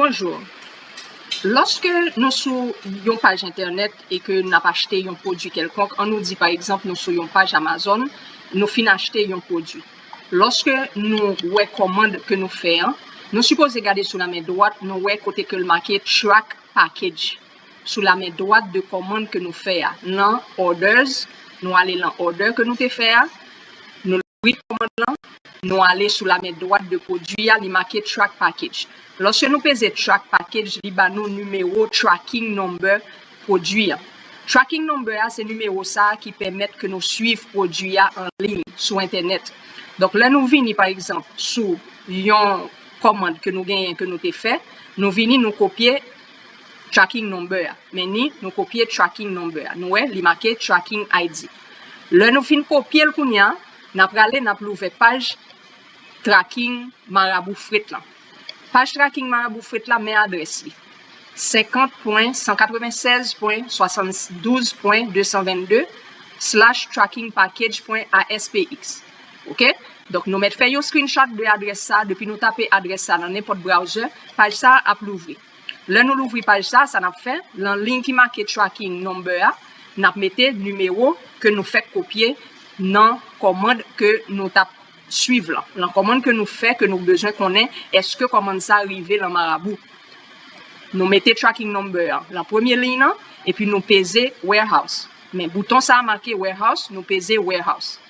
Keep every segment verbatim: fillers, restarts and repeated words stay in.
Bonjou. Lòske nou sou yon paj entènèt e ke n ap achte yon pwodui kèlkonk, ann nou di pa egzanp nou sou yon paj Amazon, nou fin achte yon pwodui. Lòske nou wè kòmand ke nou fè an, nou sipoze gade sou lamen dwat, nou wè kote ke l make track package. Sou lamen dwat de kòmand ke nou fè a, nan orders, nou ale nan order ke nou te fè a, nou louvri kòmand lan, nou ale sou lamen dwat de pwodui a, li make track package. Lòske nou peze track package, li ba nou nimewo tracking number pwodui a. Tracking number a se nimewo sa a ki pèmèt ke nou swiv pwodui a an liy sou entènèt. Donk, lè nou vini, pa egzanp, sou yon kòmand ke nou genyen, ke nou te fè, nou vini, nou kopye tracking number a. Men ni, nou kopye tracking number a. Nou wè, li make tracking I D. Lè nou fin kopye l kounye a, n ap prale, n ap louvè paj tracking Marabou Fret lan. Paj tracking Marabou Fret la, men adrès li. Senkant pwen san katrevennsèz pwen swasanndouz pwen de san vennde slash tracking package pwen A S P X. Oke? Donk, nou mèt fè yon screenshot de adrès sa, depi nou tape adrès sa nan nenpòt browser, paj sa ap louvri. Lè nou louvri paj sa, sa n ap fè, nan liy ki make tracking number a, n ap mete nimewo ke nou fèk kopye nan kòmand ke nou t ap swiv lan. Nan kòmand ke nou fè, ke nou bezwen konnen èske kòmand sa rive lan Marabou. Nou mete tracking number an lan premye liy nan, epi nou peze warehouse. Men bouton sa a make warehouse, nou peze warehouse.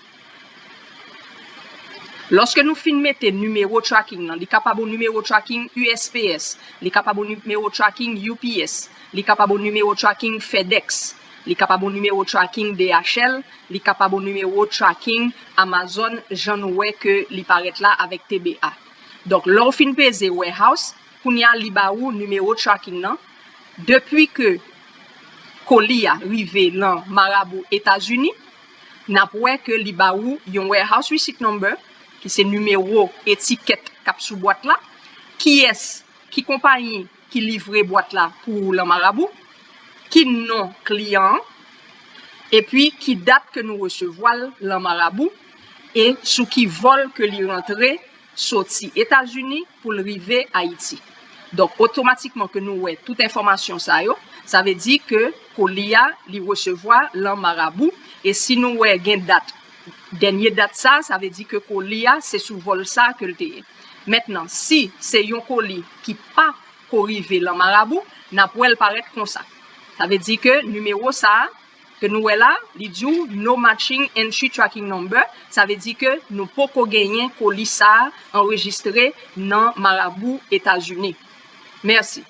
Lòske nou fin mete nimewo tracking nan, li kapab yon nimewo tracking U S P S, li kapab yon nimewo tracking U P S, li kapab yon nimewo tracking FedEx, li kapab yon nimewo tracking D H L, li kapab yon nimewo tracking Amazon, jan nou wè ke li parèt la avèk T B A. Donk, lè w fin peze warehouse, kounye a li ba ou nimewo tracking nan. Depi ke koli a rive lan Marabou Etazini, n ap wè ke li ba ou yon warehouse receipt number, ki se nimewo etikèt k ap sou bwat la, kiyès, ki konpayi ki livre bwat la pou ou lan Marabou, ki non kliyan an, epi ki dat ke nou resevwa l lan Marabou, e sou ki vòl ke li rantre soti Etazini pou l rive Ayiti. Donk, otomatikman ke nou wè tout enfòmasyon sa yo, sa vle di ke koli a, li resevwa lan Marabou, e si nou wè gen dat, dènye dat sa, sa vle di ke koli a, se sou vòl sa ke l te ye. Mentnan, si se yon koli ki pa ko rive lan Marabou, n ap wè l parèt konsa. Sa vle di ke nimewo sa a, ke nou wè la, li di w no matching entry tracking number, sa vle di ke nou poko genyen koli sa a anrejistre nan Marabou Etazini. Mèsi.